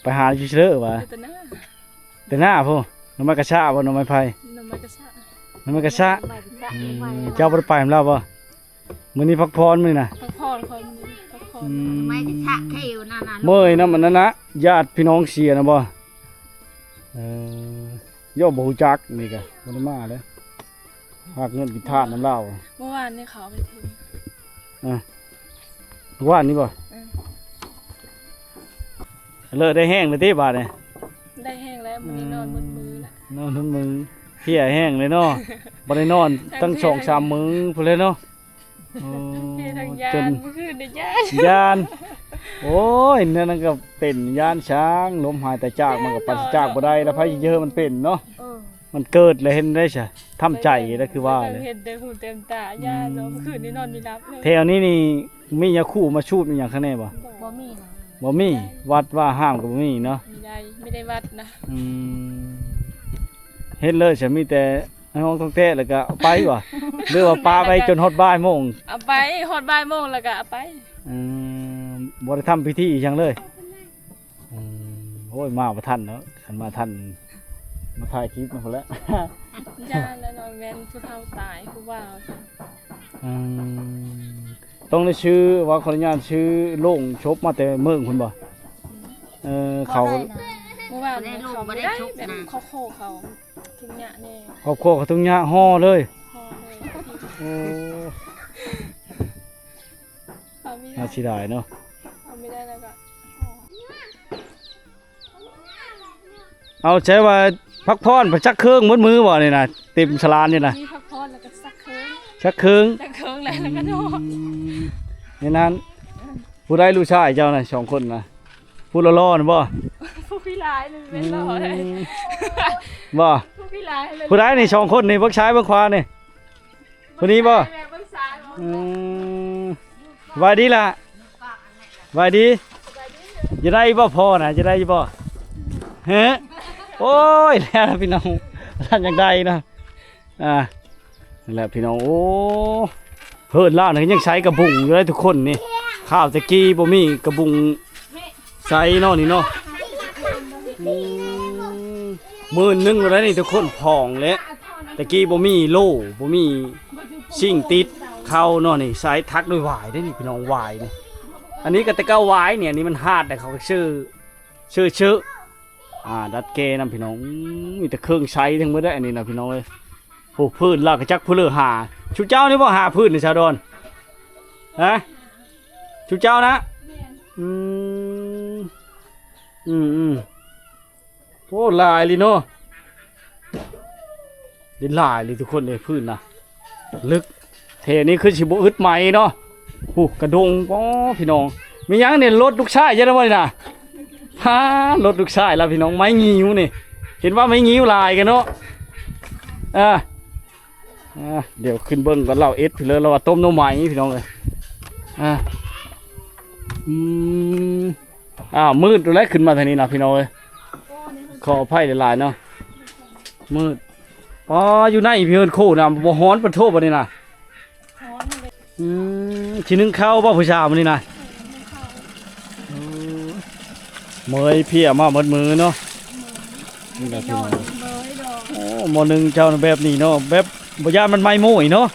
ໄປຫາຢູ່ເຊີຫວາ? ແຕ່ໜ້າ ແຕ່ໜ້າພຸ້ນ. ໜໍ່ໄມ້ກະຊະບໍ່? ໜໍ່ໄມ້ໄຜ່ ໜໍ່ໄມ້ກະຊະ ໜໍ່ໄມ້ກະຊະ. ອືມ ເຈົ້າບໍ່ໄດ້ໄປນຳລາວບໍ່? ມື້ນີ້ພັກຜ່ອນມື້ນີ້ນະ ພັກຜ່ອນ ຂ້ອຍມື້ນີ້ພັກຜ່ອນ. ອືມ ໄມ້ກະຊະເຂວນັ້ນນະ ເມື່ອຍນຳອັນນັ້ນນະ ຍາດພີ່ນ້ອງເສຍນະບໍ່? ເອີ ໂຍ ບໍ່ຮູ້ຈັກ ນີ້ກະບໍ່ໄດ້ມາເດ້ ຫາເງິນກິນທານນຳລາວ. ເມື່ອວານນີ້ເຂົາເອົາໄປຖິ້ມ. ເອີ ເມື່ອວານນີ້ບໍ່? ເອີ ເລີໄດ້ແຮງແລ້ວຕິບາດນີ້? ໄດ້ແຮງແລ້ວ ມື້ນີ້ນອນໝົດມື້ລະ. ນອນໝົດມື້ ເພຍແຮງເລີຍເນາະ. ບໍ່ໄດ້ນອນຕັ້ງສອງສາມມື້ພຸ້ນແຫຼະເນາະ. ໂອ້ ເພທັງຢ້ານ ຈົນ ມື້ຄືນນີ້ຢ້ານ ຢ້ານ. ໂອ້ຍ ແນວນັ້ນກະເປັນ ຢ້ານຊ້າງ ລົມຫາຍຕາຍຈາກ ມັນກະປາສະຈາກບໍ່ໄດ້ລະ ໃຜຊິເຈີມັນເປັນເນາະ. ເອີ ມັນເກີດແລ້ວເຮັດໄດ້ຊະ ທຳໃຈແລ້ວ ຄືວ່າແຫຼະ ເຫັນແຕ່ຫູເຕັມຕາ ຢ້ານເນາະ. ອືມ ມື້ຄືນນີ້ນອນບໍ່ຫຼັບເລີຍ. ແຖວນີ້ນີ້ມີຢາຄູມາສູບອີ່ຫຍັງຂ້າງໃນບໍ່? ບໍ່ມີນະ ບໍ່ມີ. ວັດວາອາຮາມກະບໍ່ມີເນາະ. ມີໄດ້ ມີໄດ້ວັດນະ. ອືມ ເຮັດເລີຍຊະ ມີແຕ່ ໃຫ້ຫ້ອງຕ້ອງແຕະແລ້ວກະເອົາໄປບໍ່? ຫຼືວ່າປະໄວ້ຈົນຮອດບ່າຍໂມງ? ເອົາໄປ ຮອດບ່າຍໂມງແລ້ວກະເອົາໄປ. ອືມ ບໍ່ໄດ້ທຳພິທີອີ່ຫຍັງເລີຍ. ອືມ ໂອ້ຍ ມາບໍ່ທັນເນາະ ຄັນມາທັນ ມາຖ່າຍຄລິບນຳພຸ້ນແຫຼະ. ຢ້ານແລ້ວເນາະ ແມ່ນຜູ້ເຖົ້າຕາຍ ຜູ້ບ່າວ. ອືມ ຕ້ອງໄດ້ຊື້ ວ່າຂໍອະນຸຍາດຊື້ໂລງສົບມາແຕ່ເມືອງພຸ້ນບໍ່? ເອີ ເຂົາ ເມື່ອວານນີ້ເຂົາບໍ່ໄດ້ ແບບຄອບຄົວເຂົາທຸກຍາກແດ່ ຄອບຄົວເຂົາທຸກຍາກ ຫໍ່ເລີຍ ຫໍ່ເລີຍ. ໂອ້ ເອົາໄມ່ໄດ້ ໜ້າເສຍດາຍເນາະ ເອົາໄມ່ໄດ້ແລ້ວກະຫໍ່. ເອົາໃຈວ່າພັກຜ່ອນ ໄປຊັກເຄື່ອງໝົດມື້ບໍ່ນີ້ນະ? ເຕັມສະລານນີ້ນະ ມີພັກຜ່ອນແລ້ວກະຊັກເຄື່ອງ ຊັກເຄື່ອງ ຊັກເຄື່ອງແລ້ວກະນອນ. ອືມ ໃນນັ້ນ ຜູ້ໃດລູກຊາຍເຈົ້ານະ ສອງຄົນນະ? ຜູ້ຫຼໍ່ໆນະບໍ່? ຜູ້ຂີ້ຫຼາຍນັ້ນແມ່ນຫຼໍ່ເລີຍ. ອືມ ບໍ່? ຜູ້ຂີ້ຫຼາຍເລີຍ. ຜູ້ໃດນີ້ສອງຄົນນີ້ ເບິ່ງຊ້າຍເບິ່ງຂວານີ້? ຜູ້ນີ້ບໍ່? ອືມ ສະບາຍດີລະ ສະບາຍດີ. ຢູ່ໄດ້ບໍ່ພໍ່ນະ? ຢູ່ໄດ້ຢູ່ບໍ່? ຮະ? ໂອ້ຍ ແລ້ວພີ່ນ້ອງ ທ່ານຢາກໄດ້ນະ. ອ່າ ນັ້ນແຫຼະພີ່ນ້ອງ ໂອ້ ເພິ່ນລາວນີ້ຍັງໃຊ້ກະບຸງຢູ່ເດ້ທຸກຄົນນີ້. ຄາວແຕ່ກີ້ບໍ່ມີກະບຸງໃຊ້ເນາະນີ້ເນາະ. ອືມ ໝື່ນໜຶ່ງແລ້ວນີ້ທຸກຄົນ ພອງແຫຼະ. ແຕ່ກີ້ບໍ່ມີໂລ່ ບໍ່ມີຊິງຕິດເຂົ້າເນາະນີ້. ໃຊ້ຖັກດ້ວຍຫວາຍເດ້ນີ້ພີ່ນ້ອງ ຫວາຍນີ້. ອັນນີ້ກະແຕ່ເກົ່າຫວາຍນີ້ ອັນນີ້ມັນຮາດແລ້ວ ເຂົາກະຊື້ ຊື້ ຊື້ ອ່າ ດັດແກ່ນຳພີ່ນ້ອງ. ອືມ ມີແຕ່ເຄື່ອງໃຊ້ທັງໝົດເດ້ອັນນີ້ນະພີ່ນ້ອງເອີຍ. ໂອ້ ພື້ນລາວກະຈັກຜູ້ເລີຫາ. ຊຸເຈົ້ານີ້ບໍ່ຫາພື້ນນີ້ຊາວດອນ? ຮະ? ຊຸເຈົ້ານະ? ອືມ ອືມໆ ໂອ້ ຫຼາຍອີ່ຫຼີເນາະ. ເດ້ຫຼາຍອີ່ຫຼີທຸກຄົນເອີຍ ພື້ນນະ ເລິກ. ແຖວນີ້ຄືຊິບໍ່ອຶດໄມ້ເນາະ. ໂອ້ ກະດົງ ອໍ ພີ່ນ້ອງ. ມີຫຍັງນີ້ ລົດລູກຊາຍເຈົ້າບໍ່ນີ້ນະ? ພາ ລົດລູກຊາຍລາວພີ່ນ້ອງ. ໄມ້ງິ້ວນີ້ ເຫັນວ່າໄມ້ງິ້ວຫຼາຍກັນເນາະ. ອ່າ ອ່າ ດຽວຂຶ້ນເບິ່ງກ່ອນ ລາວເອັດພີ້ເລີຍ ລາວວ່າຕົ້ມໜໍ່ໄມ້ພີ່ນ້ອງເອີຍ. ອ່າ ອືມ ອ້າວ ມືດແລ້ວ ຂຶ້ນມາທາງນີ້ນະພີ່ນ້ອງເອີຍ. ຂໍອະໄພຫຼາຍໆເນາະ ມືດ. ອໍ ຢູ່ໃນເຮືອນໂຄນະ ບໍ່ຮ້ອນປານໂທບາດນີ້ນະ. ອືມ ຊິໜຶ້ງເຂົ້າບໍ່ຜູ້ສາວມື້ນີ້ນະ? ເມື່ອຍເພຍມາໝົດມື້ເນາະ. ນີ້ລະພີ່ນ້ອງ ໂອ້ ໝໍ້ໜຶ້ງເຈົ້າແບບນີ້ເນາະ ແບບບໍ່ຢ້ານມັນໄໝ້ໂມ້ຍເນາະ.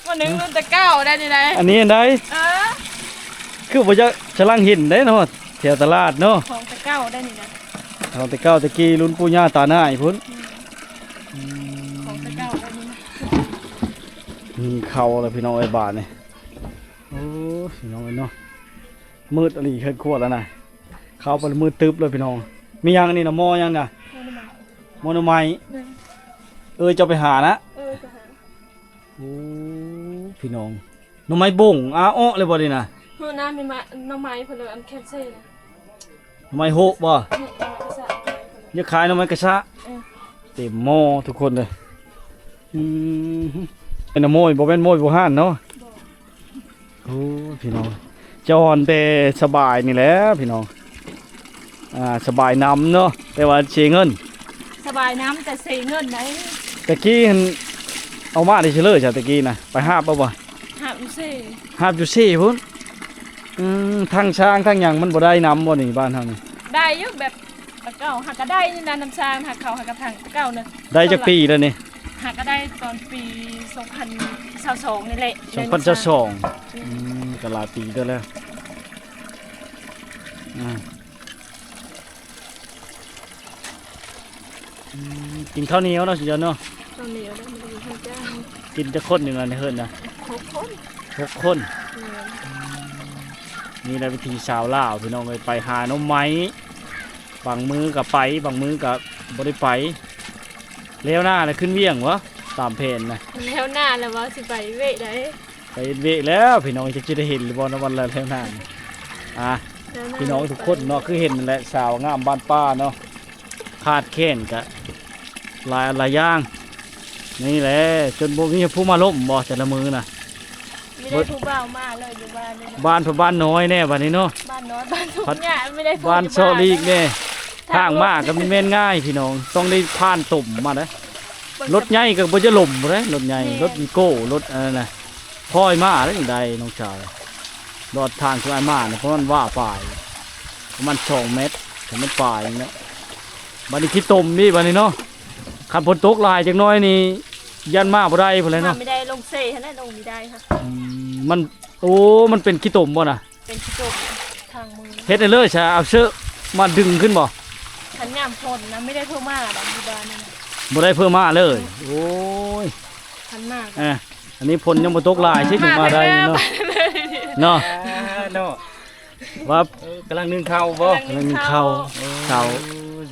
ໝໍ້ໜຶ້ງລຸ້ນແຕ່ເກົ່າໄດ໋ນີ້ໄດ໋ ອັນນີ້ໄດ໋. ເອີ ຄືບໍ່ຢາກສະຫຼັງເຫັນໄດ໋ເນາະ ແຖວຕະຫຼາດເນາະ. ຂອງແຕ່ເກົ່າໄດ໋ນີ້ນະ ຂອງແຕ່ເກົ່າແຕ່ກີ້ ລຸ້ນປູ່ຍ່າຕານ້າພຸ້ນ. ອືມ ອືມ ຂອງແຕ່ເກົ່າໄດ໋ນີ້ນະ. ໜຶ້ງເຂົ້າແລ້ວພີ່ນ້ອງເອີຍບາດນີ້. ໂອ້ຍ ພີ່ນ້ອງເອີຍເນາະ ມືດອີ່ຫຼີ ເຮືອນຄົວລະນະ. ເຂົ້າໄປແລ້ວມືດຕຶບເລີຍພີ່ນ້ອງ. ມີຫຍັງອັນນີ້ນະ? ໝໍ້ຫຍັງນະ? ໝໍ້ໜໍ່ໄມ້ ໝໍ້ໜໍ່ໄມ້. ແມ່ນ ເອີ ເຈົ້າໄປຫານະ? ເອີ ໄປຫາ. ໂອ້ ພີ່ນ້ອງ ໜໍ່ໄມ້ບົງ ອາເອາະເລີຍບໍ່ນີ້ນະ? ເຮີ້ນະ ມີມາ ໜໍ່ໄມ້ເພິ່ນ ອັນແຄນເຊນະ. ໜໍ່ໄມ້ໂຮະບໍ່? ເອີ ໜໍ່ໄມ້ກະຊະ ຢາກຂາຍໜໍ່ໄມ້ກະຊະ. ເອີ ເຕັມໝໍ້ທຸກຄົນເລີຍ. ອືມ ເປັນໜໍ່ໂມຍ ບໍ່ແມ່ນໂມຍບູຮານເນາະ. ບໍ່ ໂອ້ ພີ່ນ້ອງ ຈະອ່ອນແຕ່ສະບາຍນີ້ແຫຼະພີ່ນ້ອງ. ອ່າ ສະບາຍນຳເນາະ ແຕ່ວ່າເສຍເງິນ. ສະບາຍນຳແຕ່ເສຍເງິນໄດ໋. ແຕ່ກີ້ຫັ້ນເອົາມາໄດ້ເສຍເລີຍ ຕະກີ້ນະ ໄປຫາບເອົາບໍ່? ຫາບຢູ່ເຊ ຫາບຢູ່ເຊພຸ້ນ. ອືມ ທັງຊ້າງທັງຫຍັງມັນບໍ່ໄດ້ນຳບໍ່ນີ້ ບ້ານເຮົານີ້? ໄດ້ຢູ່ ແບບ ແຕ່ເກົ່າຫາກະໄດ້ນີ້ນະ ນຳຊ້າງຫາເຂົ້າຫາກະທັງ ແຕ່ເກົ່ານະ. ໄດ້ຈັກປີແລ້ວນີ້? ຫາກະໄດ້ຕອນປີສອງພັນຊາວສອງນີ້ແຫຼະ. ສອງພັນຊາວສອງ. ອືມ ອືມ ກະຫຼາຍປີເຕີບແລ້ວ. ອ່າ ອືມ ກິນເຂົ້າໜຽວເນາະ ສຸດຍອດເນາະ. ເຂົ້າໜຽວເນາະ ມັນກໍມີເຂົ້າເຈົ້າ. ກິນຈັກຄົນຢູ່ນະ ໃນເຮືອນນະ? ຫົກຄົນ ຫົກຄົນ. ແມ່ນ ອືມ ນີ້ແຫຼະວິຖີຊາວລາວພີ່ນ້ອງເອີຍ ໄປຫາໜໍ່ໄມ້ ບາງມື້ກໍໄປ ບາງມື້ກໍບໍ່ໄດ້ໄປ. ແລ້ວໜ້ານະຂຶ້ນວຽງບໍ່ ຕາມແຜນນະ? ແລ້ວໜ້າແລ້ວວ່າຊິໄປເວະໃດ. ໄປເວະແລ້ວພີ່ນ້ອງ ຈັກຊິໄດ້ເຫັນຫຼືບໍ່ນະ ວັນລະແຖວນັ້ນ. ອ່າ ແຖວນັ້ນ ພີ່ນ້ອງທຸກຄົນເນາະ ຄືເຫັນນັ້ນແຫຼະ ສາວງາມບ້ານປ່າເນາະ ຂາດແຄນກະຫຼາຍອັນຫຼາຍຢ່າງ. ນີ້ແຫຼະ ຈົນບໍ່ມີຜູ້ມາລົມບໍ່ ແຕ່ລະມື້ນະ. ມີແຕ່ຜູ້ບ່າວມາເລີຍຢູ່ບ້ານນີ້ນະ. ບ້ານພະບ້ານນ້ອຍແນ່ບັດນີ້ເນາະ ບ້ານນ້ອຍ ບ້ານທຸກຍາກ ມີແຕ່ຜູ້ ບ້ານຊອກຫຼີກແນ່. ທາງມາກໍບໍ່ແມ່ນງ່າຍພີ່ນ້ອງ ຕ້ອງໄດ້ຜ່ານຕົມມາເດ້. ລົດໃຫຍ່ກໍບໍ່ຈະລົມເດ້ ລົດໃຫຍ່ ແມ່ນ ລົດວີໂກ້ ລົດອັນນັ້ນນະ ພອຍມາໄດ້ຈັ່ງໃດນ້ອງສາວ. ລອດທາງຄືອ້າຍມານະ ປະມານວາປາຍ ປະມານສອງແມັດ ສອງແມັດປາຍນີ້ແຫຼະ. ບັດນີ້ຂີ້ຕົມອີກບັດນີ້ເນາະ ຄັນຝົນຕົກຫຼາຍຈັກໜ້ອຍນີ້ຢ້ານມາບໍ່ໄດ້ພຸ້ນແຫຼະເນາະ. ມາບໍ່ໄດ້ ລົງເຊຫັ້ນແຫຼະ ລົງບໍ່ໄດ້ຫັ້ນ. ອືມ ມັນ ໂອ້ ມັນເປັນຂີ້ຕົມບໍ່ນະ? ເປັນຂີ້ຕົມທາງມື. ເຮັດໄດ້ເລີຍຊະ ເອົາເຊືອກມາດຶງຂຶ້ນບໍ່? ຄັນຍາມຝົນນະ ບໍ່ໄດ້ເພິ່ມມາດອກຢູ່ບ້ານນີ້ນະ ບໍ່ໄດ້ເພີ່ມມາເລີຍ. ໂອ້ຍ ຄັນມາກ ເອີ ອັນນີ້ຝົນຍັງບໍ່ຕົກຫຼາຍຊິ ມາໄດ້ເນາະ ມາເລີຍ ເນາະ ອ່າ ເນາະ ວ່າ ເອີ ກຳລັງໜຶ້ງເຂົ້າບໍ່? ກຳລັງໜຶ້ງເຂົ້າ ເອີ ສາວ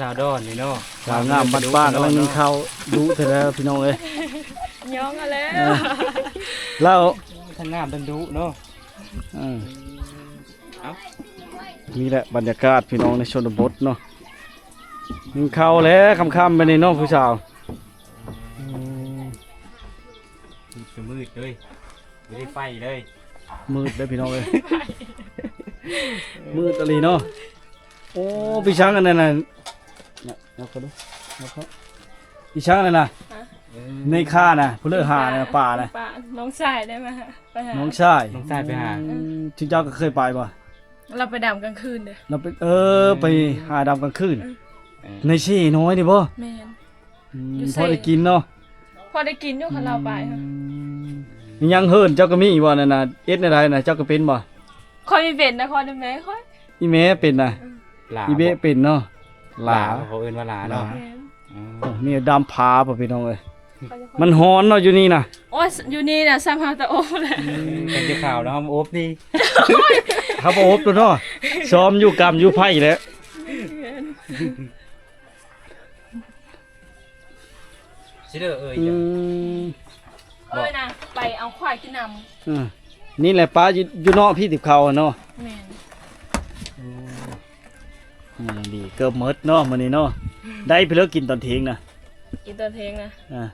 ສາວດອນນີ້ເນາະ ສາວງາມບ້ານປ່າ ກຳລັງໜຶ້ງເຂົ້າ ດຸແທ້ໆ ພີ່ນ້ອງເອີຍ ຍ້ອງເອົາແລ້ວ ເອີ ລາວ ທັງງາມທັງດຸເນາະ. ເອີ ເອົ້າ ນີ້ແຫຼະບັນຍາກາດພີ່ນ້ອງໃນຊົນນະບົດເນາະ ໜຶ້ງເຂົ້າແລ້ວຄ່ຳໆ ບາດນີ້ເນາະຜູ້ສາວ. ອືມ ມືດເລີຍ ບໍ່ໄດ້ໄຟເລີຍ ມືດເດີພີ່ນ້ອງເອີຍ ມືດອີ່ຫລີເນາະ. ໂອ້ ພີ່ຊ້າງອັນນັ້ນນະ ເອົາເຂົ້າດູ ເອົາເຂົ້າ ພີ່ຊ້າງອັນນັ້ນນະ ຮະ? ໃນຄ່ານະ ຜູ້ເລີກຫານະ ປານະ ປາ ນ້ອງຊາຍໄດ້ມາຫາ ໄປຫາ ນ້ອງຊາຍ ນ້ອງຊາຍໄປຫາ ອືມ ເຈົ້າກໍເຄີຍໄປບໍ່? ລາວໄປດຳກາງຄືນເດ້ ລາວໄປ ເອີ ອືມ ໄປຫາດຳກາງຄືນ ອືມ ໃນເຊນ້ອຍນີ້ບໍ່? ແມ່ນ ອືມ ຢູ່ເຊ ພໍໄດ້ກິນເນາະ ພໍໄດ້ກິນຢູ່ ຄັນລາວໄປ ອືມ ມີຫຍັງເຮືອນເຈົ້າກໍມີບໍ່? ນັ້ນນະ ເຮັດແນວໃດນະ ເຈົ້າກໍເປັນບໍ່? ຂ້ອຍມີເປັນນະ ຂ້ອຍນະ ແມ່ຂ້ອຍ ອີແມ່ເປັນນະ ອືມ ຫຼາ ອີເບ້ເປັນເນາະ ຫຼາ ຫຼາ ເຂົາເອີ້ນວ່າຫຼາເນາະ ຫຼາ ແມ່ນ ອືມ ໂອ້ ມີດຳຜາບໍ່ ພີ່ນ້ອງເອີຍ? ມັນຮ້ອນເນາະຢູ່ນີ້ນະ ໂອ້ຍ ຢູ່ນີ້ນະ ຊ້ຳເຮົາຕະໂອບແຫຼະ ອືມ ແຕ່ຂາວເນາະ ເຮົາມາອົບນີ້ ເຮົາບໍ່ອົບໂລດເນາະ ຊ້ອມຢູ່ກຳຢູ່ໄຟແຫຼະ ຊິເດີເອີຍ ອືມ ເອີຍນະ ໄປເອົາຄວາຍກິນນ້ຳ ເອີ ນີ້ແຫຼະ ປາຢູ່ ຢູ່ນອກພີ້ຕິບເຂົາເນາະ ແມ່ນ ອືມ ມື້ນີ້ເກີບໝົດເນາະ ມື້ນີ້ເນາະ ໄດ້ໄປເລີກກິນຕອນທ່ຽງນະ ກິນຕອນທ່ຽງນະ ອ່າ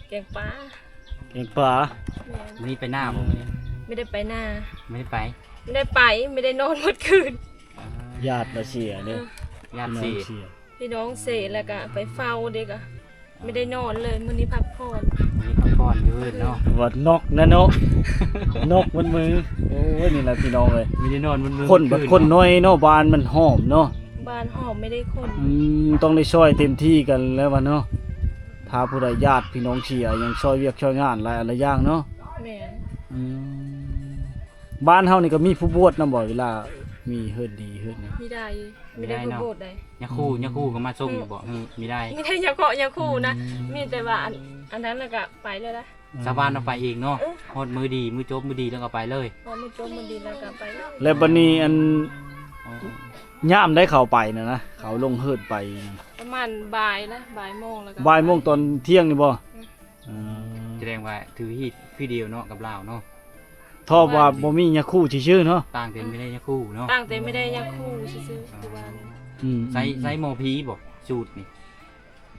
ແກງປາ ແກງປາ ແມ່ນ ມື້ນີ້ໄປນາບໍ່? ມື້ນີ້ ບໍ່ໄດ້ໄປນາ ບໍ່ໄດ້ໄປ ບໍ່ໄດ້ໄປ ບໍ່ໄດ້ນອນໝົດຄືນ ອ່າ ຍາດລະເສຍເດ້ ເອີ ຍາດເສຍ ພີ່ນ້ອງເສຍ ແລ້ວກະໄປເຝົ້າເດ້ກະ ບໍ່ໄດ້ນອນເລີຍ ມື້ນີ້ພັກຜ່ອນ ມື້ນີ້ພັກຜ່ອນຢູ່ເຮືອນເນາະ ວ່ານອກນະເນາະ ນອກມັນມື ໂອ້ຍ ນີ້ລະພີ່ນ້ອງເອີຍ ບໍ່ໄດ້ນອນມັນມື ຄົນບັດຄົນໜ້ອຍເນາະ ບ້ານມັນຫ້ອມເນາະ ບ້ານຫ້ອມບໍ່ໄດ້ຄົນ ອືມ ຕ້ອງໄດ້ຊ່ອຍເຕັມທີ່ກັນແລ້ວວ່າເນາະ ຖ້າຜູ້ໃດຍາດພີ່ນ້ອງເສຍ ຍັງຊ່ອຍວຽກຊ່ອຍງານຫຼາຍອັນຫຼາຍຢ່າງເນາະ ແມ່ນ ອືມ ບ້ານເຮົານີ້ກໍມີຜູ້ບວດນຳບໍ່ ເວລາມີເຮືອນດີເຮືອນຫຍັງ ມີໄດ້ ມີໄດ້ຜູ້ບວດໄດ້ ຍາຄູ ອືມ ຍາຄູກໍມາສົ່ງຢູ່ບໍ່? ອືມ ມີໄດ້ ມີໄດ້ຍາເຄາະຍາຄູນະ ອືມ ມີແຕ່ວ່າອັນ ອັນນັ້ນລະກະໄປເລີຍລະ ຊາວບ້ານເຮົາໄປເອງເນາະ ເອີ ຮອດມື້ດີ ມື້ຈົບມື້ດີແລ້ວກໍໄປເລີຍ ຮອດມື້ຈົບມື້ດີແລ້ວກໍໄປເລີຍ ແລ້ວບັດນີ້ອັນ ອໍ ຍາມໃດເຂົາໄປນະນະ ເຂົາລົງເຮືອນໄປ ປະມານບ່າຍລະ ບ່າຍໂມງແລ້ວກໍ ບ່າຍໂມງຕອນທ່ຽງນີ້ບໍ່? ອືມ ອືມ ສະແດງວ່າຖືຮີດຄືດຽວເນາະກັບລາວເນາະ ເພາະວ່າບໍ່ມີຍາຄູຊື່ໆເນາະ ຕ່າງແຕ່ມີໄດ້ຍາຄູເນາະ ຕ່າງແຕ່ມີໄດ້ຍາຄູຊື່ໆ ຄືວ່າ ອືມ ໃຊ້ ໃຊ້ໝໍຜີບໍ່? ສູດນີ້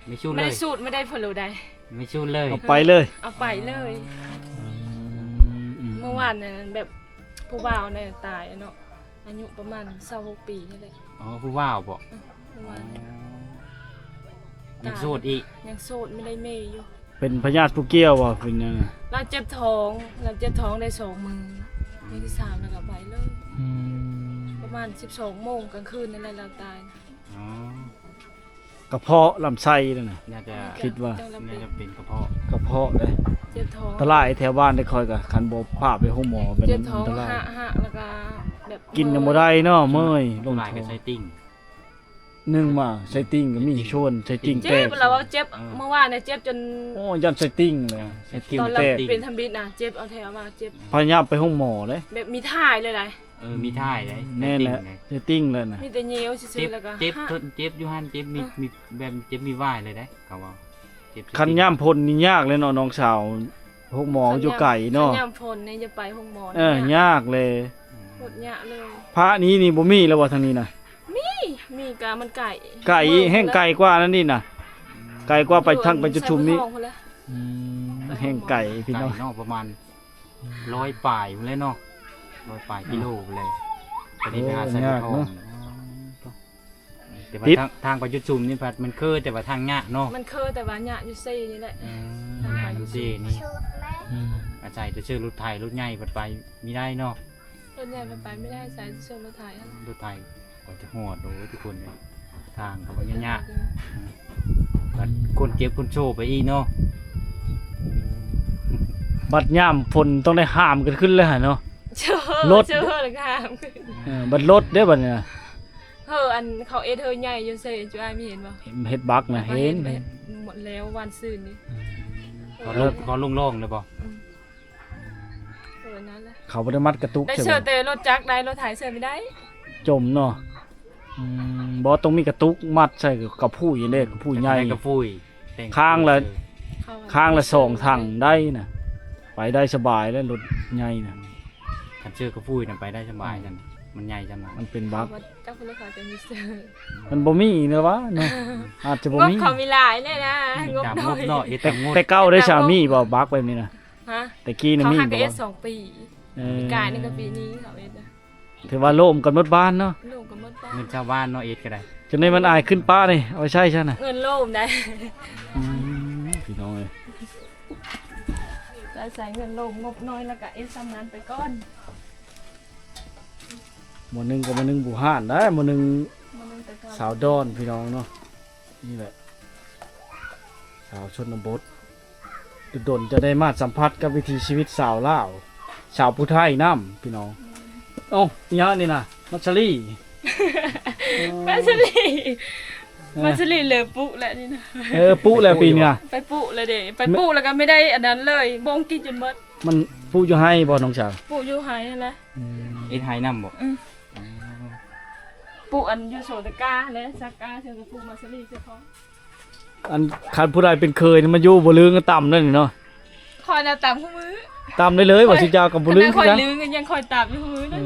ມີສູດເລີຍ ບໍ່ໄດ້ສູດ ບໍ່ໄດ້ເພິ່ນໂລດໃດ ມີສູດເລີຍ ເອົາໄປເລີຍ ເອົາໄປເລີຍ ອືມ ເມື່ອວານນັ້ນແບບຜູ້ບ່າວນັ້ນຕາຍເນາະ ອາຍຸປະມານຊາວຫົກປີນີ້ແຫຼະ ອໍ ຜູ້ບ່າວບໍ່? ອືມ ຜູ້ບ່າວ ອໍ ຍັງໂສດອີກ ຍັງໂສດ ບໍ່ໄດ້ເມຍຢູ່ ເປັນພະຍາດຜູ້ກ່ຽວບໍ່? ເປັນຫຍັງ? ລາວເຈັບທ້ອງ ລາວເຈັບທ້ອງໄດ້ສອງມື້ ມື້ທີສາມລາວກໍໄປເລີຍ ອືມ ປະມານສິບສອງໂມງກາງຄືນນັ້ນແຫຼະລາວຕາຍ ອໍ ກະເພາະລຳໄສ້ນັ້ນນະ ໜ້າຈະ ຄິດວ່າ ໜ້າຈະເປັນກະເພາະ ກະເພາະເດ້ ເຈັບທ້ອງ ອັນຕະລາຍແຖວບ້ານເດ້ຂ້ອຍກະ ຄັນບໍ່ພາໄປໂຮງໝໍແມ່ນ ເຈັບທ້ອງ ອັນຕະລາຍ ຮະໆ ແລ້ວກະແບບ ກິນຍັງບໍ່ໄດ້ເນາະ ເມື່ອຍ ລົງ ອັນຕະລາຍກະໄສ້ຕິ່ງ ໜຶ່ງມາໄສ້ຕິ່ງກໍມີ ຊົນໄສ້ຕິ່ງແຕກ ເຈັບ ລາວວ່າເຈັບ ເອີ ເມື່ອວານນີ້ເຈັບຈົນ ໂອ້ ຢ້ານໄສ້ຕິ່ງເລີຍ ໄສ້ຕິ່ງແຕກ ຕອນລາວເປັນທຳອິດນະ ເຈັບເອົາແທ້ວ່າເຈັບ ພະຍາຍາມໄປໂຮງໝໍເດ້ ແບບມີຖ່າຍເລີຍໃດ ເອີ ມີຖ່າຍເດ້ ແມ່ນແຫຼະ ໄສ້ຕິ່ງເລີຍນະ ມີແຕ່ຍ່ຽວຊື່ໆ ແລ້ວກໍ ເຈັບ ເຈັບຢູ່ຫັ້ນ ເຈັບມີ ເອີ ມີ ແບບເຈັບມີວາຍເລີຍເດ້ ເຂົາວ່າ ເຈັບ ຄັນຍາມຝົນນີ້ຍາກເລີຍເນາະ ນ້ອງສາວ ໂຮງໝໍຢູ່ໄກເນາະ ຄັນຍາມຝົນນີ້ຢ່າໄປໂຮງໝໍ ເອີ ຍາກເລີຍ ໂຄດຍາກເລີຍ ພະນີ້ນີ້ບໍ່ມີແລ້ວບໍ່ທາງນີ້ນະ? ມີ ມີກະມັນໄກ ໄກ ແຮ່ງໄກກວ່ານັ້ນນີ້ນະ ໄກກວ່າໄປທາງໄປຈຸດຊຸມນີ້ ອືມ ແຮ່ງໄກພີ່ນ້ອງ ໄກເນາະ ປະມານຮ້ອຍປາຍພຸ້ນແຫຼະເນາະ ຮ້ອຍປາຍກິໂລພຸ້ນແຫຼະ ໂອ້ ໄປນີ້ໄປຫາໄຊບູທອງ ຍາກເນາະ ແຕ່ວ່າ ຕິດ ທາງ ທາງໄປຈຸດຊຸມນີ້ພັດມັນຄື ແຕ່ວ່າທາງຍາກເນາະ ມັນຄື ແຕ່ວ່າຍາກຢູ່ເຊນີ້ແຫຼະ ອືມ ຍາກຢູ່ເຊນີ້ ອືມ ອາໄສແຕ່ເຊື່ອລົດໄຖລົດໃຫຍ່ພັດໄປມີໄດ້ເນາະ ລົດໃຫຍ່ມັນໄປບໍ່ໄດ້ ໃຊ້ໂຊນລົດໄຖ ລົດໄຖກວ່າຈະຮອດ ໂອ້ຍ ທຸກຄົນເອີຍ ທາງກໍບໍ່ຍາກ ອືມ ບັດຄົນເຈັບຄົນໂຊໄປອີກເນາະ ບັດຍາມຝົນຕ້ອງໄດ້ຫາມກັນຂຶ້ນເລີຍຫັ້ນເນາະ ໂຊ ລົດ ໂຊ ແລ້ວກໍຫາມຂຶ້ນ ເອີ ບັດລົດເດ້ບັດນີ້ນະ ເຮີ ອັນເຂົາເຮັດເຮີໃຫຍ່ຢູ່ເຊ ຈຸອ້າຍມີເຫັນບໍ່? ເຮັດບັກນະ ເຫັນ ເຫັນ ເຫັນ ໝົດແລ້ວວານຊືນນີ້ ອືມ ເຂົາລົງ ເຂົາລົງລ່ອງແລ້ວບໍ່? ອືມ ເອີ ນັ້ນແຫຼະ ເຂົາບໍ່ໄດ້ມັດກະຕຸກ ໄດ້ເຊີແຕ່ລົດຈັກ ໄດ້ລົດໄຖເຊີບໍ່ໄດ້ ຈົມເນາະ ອືມ ບໍ່ ຕ້ອງມີກະຕຸກມັດໃສ່ກະພຸ້ຍເດ້ ກະພຸ້ຍໃຫຍ່ ກະພຸ້ຍ ຂ້າງລະ ຂ້າງລະສອງຖັງໄດ້ນະ ໄປໄດ້ສະບາຍແລ້ວລົດໃຫຍ່ນະ ຄັນເຊີກະພຸ້ຍນະໄປໄດ້ສະບາຍ ອືມ ຊັ້ນ ມັນໃຫຍ່ຊັ້ນນະ ມັນເປັນບັກ ຈັກເພິ່ນເລີຍເຂົາຈະມີເຊີ ມັນບໍ່ມີແລ້ວວະເນາະ ອາດຈະບໍ່ມີ ງົບເຂົາມີຫຼາຍແນ່ນະ ງົບໜ້ອຍ ແຕ່ເກົ່າໄດ້ສາມີບໍ່ ບັກແບບນີ້ນະ? ຮະ ແຕ່ກີ້ນີ້ມີບໍ່ ເຂົາຫາກະເຮັດສອງປີ ເອີ ປີກາຍນີ້ກັບປີນີ້ເຂົາເຮັດນະ ຖືວ່າໂລມກັນໝົດບ້ານເນາະ ໂລມກັນໝົດບ້ານ ເງິນຊາວບ້ານເນາະ ເຮັດກໍໄດ້ ຈັ່ງໃດມັນອາຍຂຶ້ນປ້ານີ້ ເອົາໄປໃຊ້ຊະນະ ເງິນໂລມໄດ໋ ອືມ ພີ່ນ້ອງເອີຍ ລາຍຈ່າຍເງິນລົງ ງົບນ້ອຍແລ້ວກະເຮັດສ່ຳນັ້ນໄປກ່ອນ. ໝໍ່ໜຶ່ງກໍໝໍ່ໜຶ່ງບູຮານໄດ໋ ໝໍ່ໜຶ່ງ ໝໍ່ໜຶ່ງແຕ່ເກົ່າ ສາວດອນພີ່ນ້ອງເນາະ. ນີ້ແຫຼະ ສາວຊົນນະບົດ ດົນໆຈະໄດ້ມາສຳຜັດກັບວິຖີຊີວິດສາວລາວ ສາວຜູ້ໄທນຳພີ່ນ້ອງ. ເອົ້າ ອີຫຍັງນີ້ນະ ມັດສະລີ ມັດສະລີ ເອີ ມັດສະລີເລີປຸແຫຼະນີ້ນະ. ເອີ ປຸແຫຼະປີນີ້ນະ ໄປປຸແລ້ວເດ້ ໄປປຸແລ້ວກໍໄມ່ໄດ້ອັນນັ້ນເລີຍ ບົ່ງກິນຈົນໝົດ. ມັນປຸຢູ່ໄຮ່ບໍ່ນ້ອງສາວ? ປຸຢູ່ໄຮ່ຫັ້ນແຫຼະ. ອືມ ເຮັດໄຮ່ນຳບໍ່? ອືມ ອໍ ປຸອັນຢູ່ໂສຕະກາແຫຼະ ສັກກາ ເຊິ່ງກໍປຸມັດສະລີເຈົ້າຂອງ. ອັນຄັນຜູ້ໃດເປັນເຂີຍນີ້ມາຢູ່ບໍ່ລືມກໍຕຳເດ້ນີ້ເນາະ. ຂ້ອຍນະຕຳຄູ່ມື້ ຕຳໄດ້ເລີຍວ່າຊິເຈົ້າກໍບໍ່ລືມຄືກັນ. ຂ້ອຍລືມກໍຍັງຂ້ອຍຕຳຢູ່ຄູ່ມື້ເດ້.